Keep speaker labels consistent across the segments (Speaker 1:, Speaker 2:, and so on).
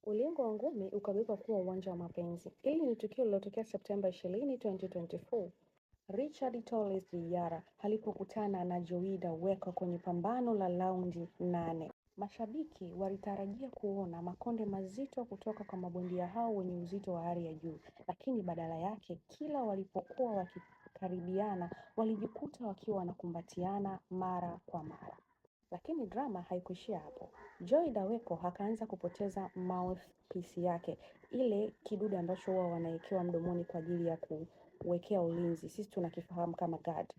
Speaker 1: Ulingo wa ngumi ukageuka kuwa uwanja wa mapenzi. Hili ni tukio lililotokea Septemba 20, 2024. Richard Torres Jr. alipokutana na Joey Dawejko kwenye pambano la raundi 8. Mashabiki walitarajia kuona makonde mazito kutoka kwa mabondia hao wenye uzito wa hali ya juu, lakini badala yake kila walipokuwa wakikaribiana walijikuta wakiwa wanakumbatiana mara kwa mara. Lakini drama haikuishia hapo. Joey Dawejko akaanza kupoteza mouthpiece yake, ile kidude ambacho huwa wanawekewa mdomoni kwa ajili ya kuwekea ulinzi, sisi tunakifahamu kama guard.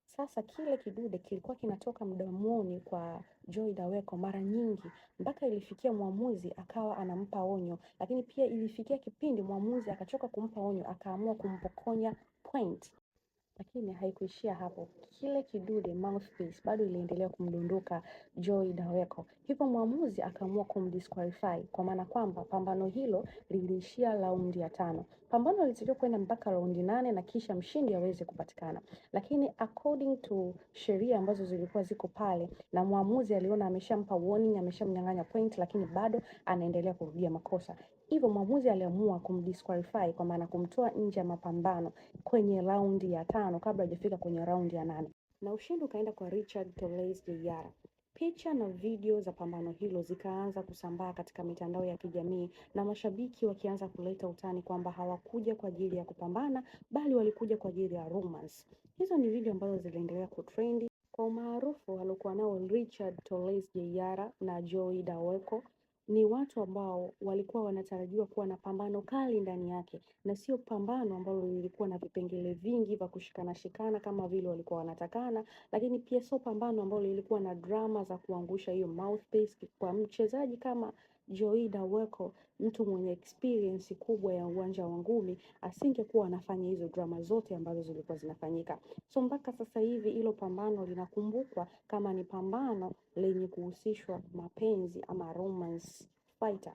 Speaker 1: Sasa kile kidude kilikuwa kinatoka mdomoni kwa Joey Dawejko mara nyingi mpaka ilifikia mwamuzi akawa anampa onyo, lakini pia ilifikia kipindi mwamuzi akachoka kumpa onyo, akaamua kumpokonya point. Lakini haikuishia hapo. Kile kidude mouthpiece bado iliendelea kumdondoka Joey Dawejko, hivyo mwamuzi akaamua kumdisqualify kwa maana kwamba pambano hilo liliishia raundi ya 5. Pambano lilitakiwa kwenda mpaka raundi 8 na kisha mshindi aweze kupatikana, lakini according to sheria ambazo zilikuwa ziko pale, na mwamuzi aliona ameshampa warning, ameshamnyang'anya point, lakini bado anaendelea kurudia makosa. Hivyo mwamuzi aliamua kumdisqualify kwa maana kumtoa nje ya mapambano kwenye raundi ya 5 kabla hajafika kwenye raundi ya 8, na ushindi ukaenda kwa Richard Torres Jr. Picha na video za pambano hilo zikaanza kusambaa katika mitandao ya kijamii na mashabiki wakianza kuleta utani kwamba hawakuja kwa ajili ya kupambana bali walikuja kwa ajili ya romance. Hizo ni video ambazo ziliendelea kutrend kwa umaarufu aliokuwa nao Richard Torres Jr na Joey Dawejko. Ni watu ambao walikuwa wanatarajiwa kuwa na pambano kali ndani yake na sio pambano ambalo lilikuwa na vipengele vingi vya kushikana shikana kama vile walikuwa wanatakana, lakini pia sio pambano ambalo lilikuwa na drama za kuangusha hiyo mouthpiece kwa mchezaji kama Joey Dawejko, mtu mwenye experience kubwa ya uwanja wa ngumi, asingekuwa anafanya hizo drama zote ambazo zilikuwa zinafanyika. So mpaka sasa hivi hilo pambano linakumbukwa kama ni pambano lenye kuhusishwa mapenzi ama romance fighter.